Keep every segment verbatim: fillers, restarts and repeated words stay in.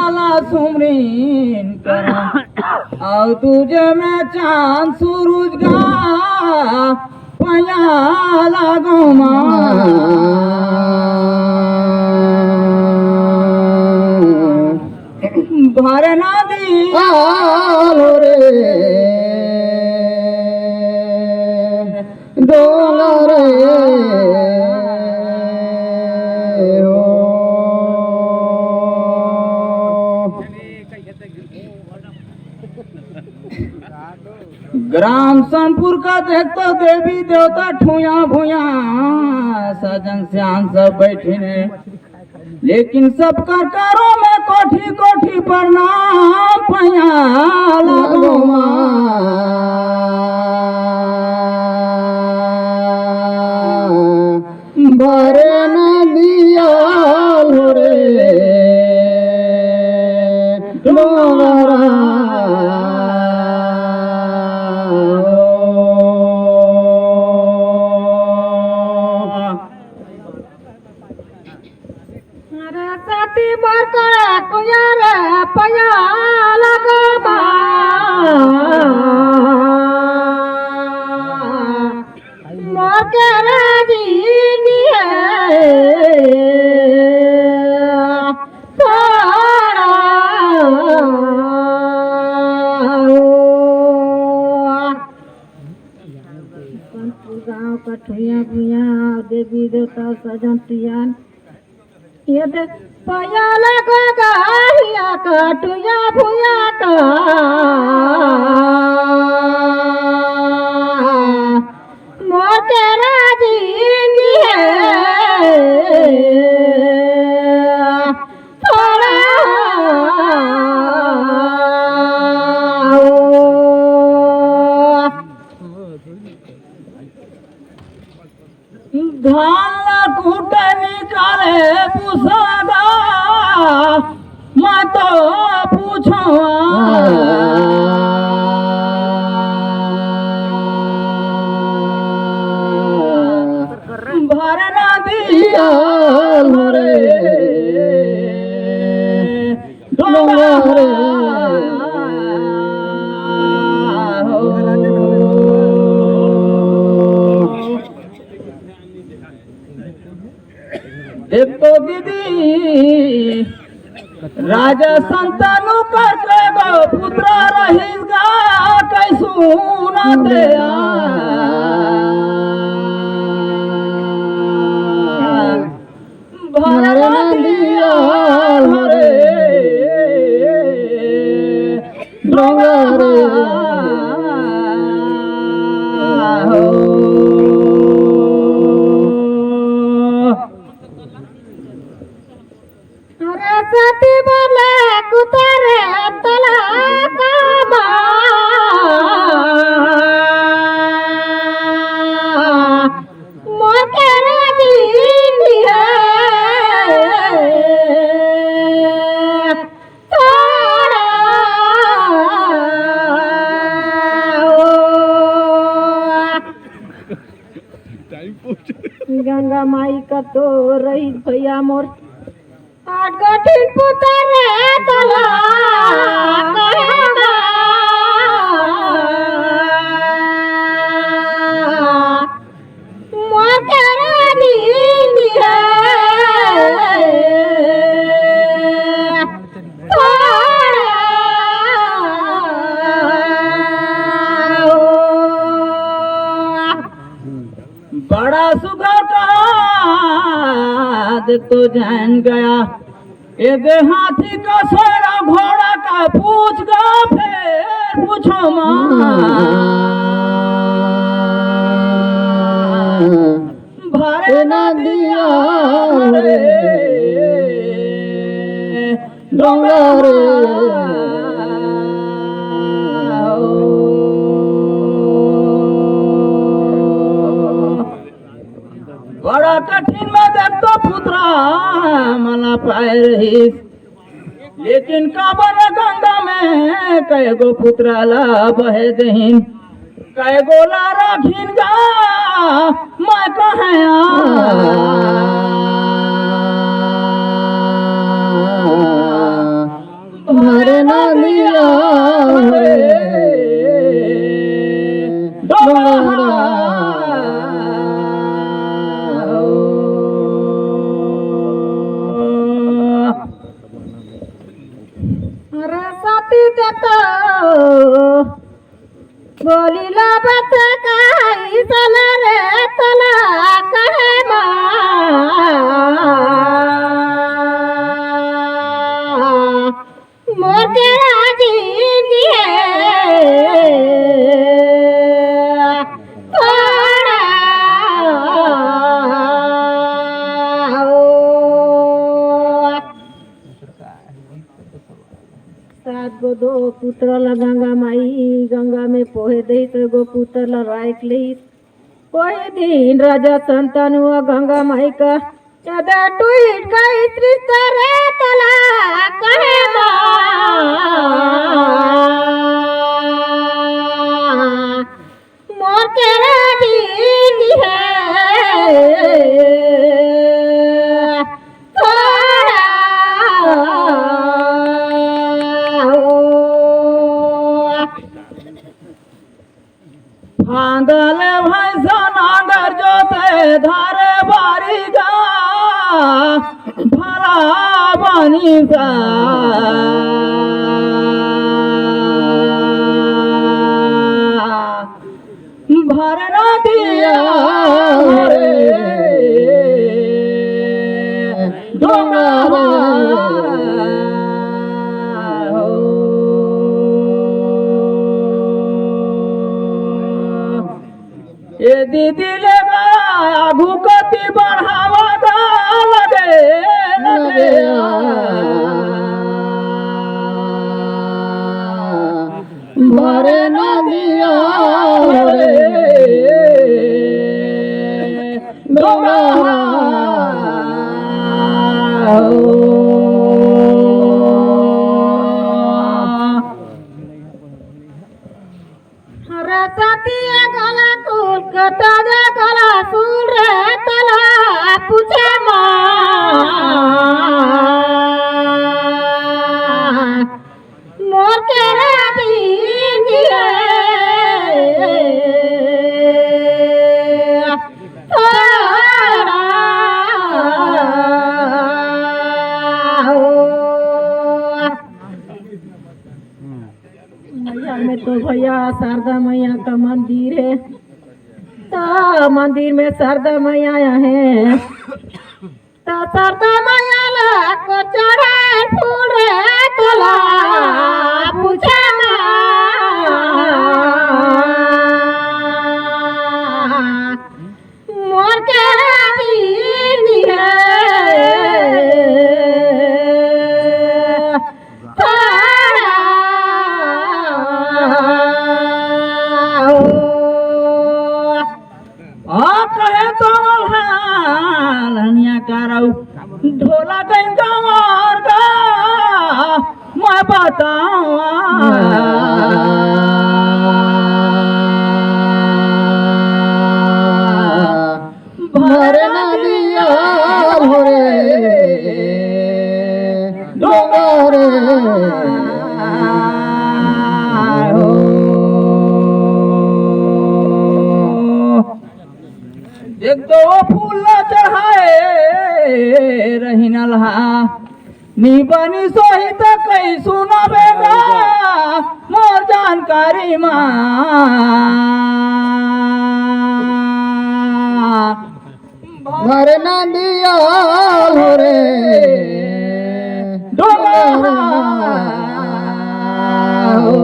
ला सुमरिन करा, अउ दूजे में चांद सूरज गा पया लागो माँ। भर नदी आलो रे डोंगर हो। ग्राम सोनपुर का देख तो देवी देवता ठुया भुया सजन सियान सब बैठिन हे, लेकिन सब कर करो में कोठी कोठी प्रणाम पया लगो माँ। भरे नदिया लो रे डोंगरा। अरे सती बर करे कुया रे पया लगबा। मोके राजी दिए तोरा। पंचपुर गांव का ठुइया भुइया देवी देवता सजन सियान ये दे पया लगा गाहिया का ठुइया भुइया का। मोर तेरा जीनी है थोड़ा। धान ला कूटे निकाले पुसादा, मैं तो पूछो भर नदिया लो रे डोंगरा हो। देखो दीदी, राजा संतानु करके गो पुत्र रहिस गा, कैसुना दया। भर नदिया लो रे डोंगरा हो। अरे सती बोले कुतरे तला काबा। मोर तेरा जीनी है थोड़ा। गंगा माई का तो रही भैया मोर आठ गो ठिन पुतरे तला कहना। मोर तेरा जीनी है थोड़ा। बड़ा सुघर कहा देख तो जान गया। ए दे हाथी का सोरा घोड़ा का पूछ गा फेर पूछो माँ। भर नदिया रे डोंगरा। बड़ा कठिन में देख तो पुतरा मला पाए रहिस, लेकिन काबर गंगा में कई गो पुतरा ला बहे देहिन, कई गो ला राखिन गा, मैं कहे आ। तो बोली ला बत काई सला रे तला कहे मा। मोर के राजी जी है थोड़ा हो। सात गो दो पुत्र ला गंगा माई गंगा में पोहे दे तो गो पुत्र ला राख ले। कोई दिन राजा संतानु गंगा माई का चदा टूट गई सृष्टि रे तला कहे मा। मोर के राजी है थोड़ा हो। फांदल भैंसा नांगर जोते धारे बारी गा भला बनी सा। भरना दिया रे डोंगवा हो। ए दीदी ले गा आगू कति बढ़ावा दा लगे लगे। भरे नदिया रे डोंगहा हो। रसतिया गला कुल कतजा गला सुन रे तला पूछे मा। मोर के राजी जी रे, थोड़ा हो। मैया में तो भैया शारदा मैया का मंदिर है, तो मंदिर में शारदा मैया है। त शारदा मैया ला को चढ़ाए फूल रे तोला पूछे मा। मोर के राजी जी है थोड़ा हो। आ कहे तो लनिया करऊ ढोला गंगा मार गा मैं बतावा। भर नदिया भरे डोंगर हो। एक दो फूल चढ़ाए रही नलहा, निबनी सोही त कई सुनाबे गा मोर जानकारी मा। भर नदिया हो रे डोंगहा हो।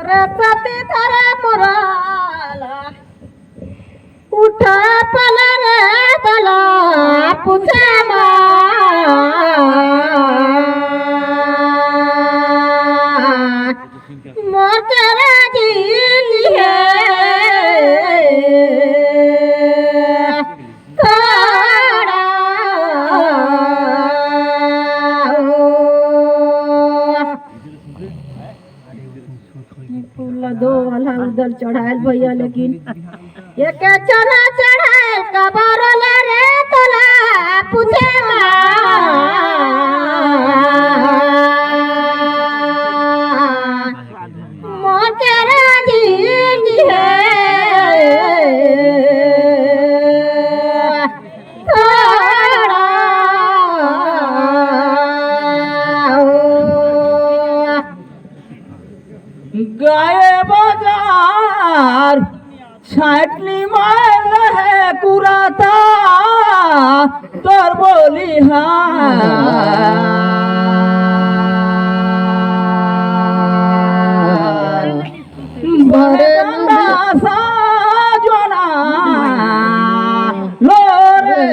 रे सती धरे मुराला उठा पला रे तला पूछे मा। मोर के राजी है थोड़ा हो। फूल ला दो वाला उधर चढ़ायल भैया, लेकिन एक चना चढ़ायल कबर ले रे तोला पूछे मा। मोर के राजी है। थोड़ा बरना सा जोना लो रे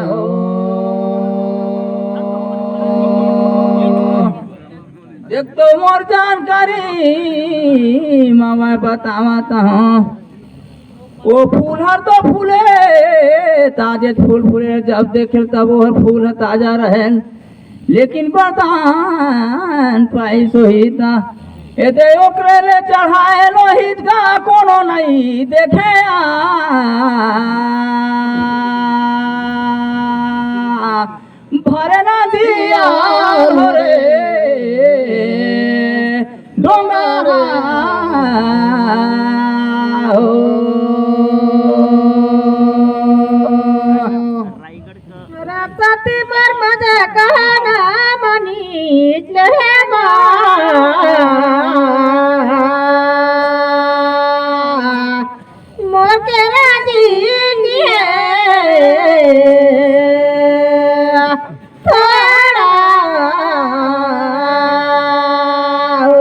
हो। देख तो मोर जानकारी म मैं बतावत हूँ, वो फूल हर तो फूले, ताजे फूल फूले, जब देखे तब वो फूल ह ताजा रहे। लेकिन बरदान पाइस होही ता, एदे ओकरे ले चढ़ाए लोहित का कोनो नहीं देखे आ। भरना दिया हो रे डोंगरा हो। रापती बर मजा कहना मनीष ले मा। मोर के राजी निहे थोड़ा हो।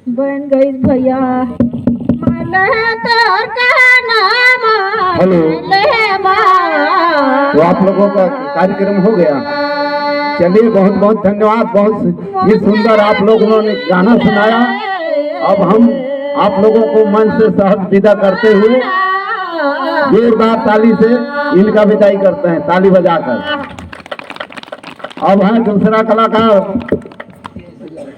बन गई भैया। मन तोर कहना मान हेलो। ले मा। तो आप लोगों का कार्यक्रम हो गया। चलिए, बहुत बहुत धन्यवाद, बहुत ही सुंदर आप लोगों ने गाना सुनाया। अब हम आप लोगों को मंच से सहज विदा करते हुए जोरदार ताली से इनका विदाई करते हैं, ताली बजाकर। अब है दूसरा कलाकार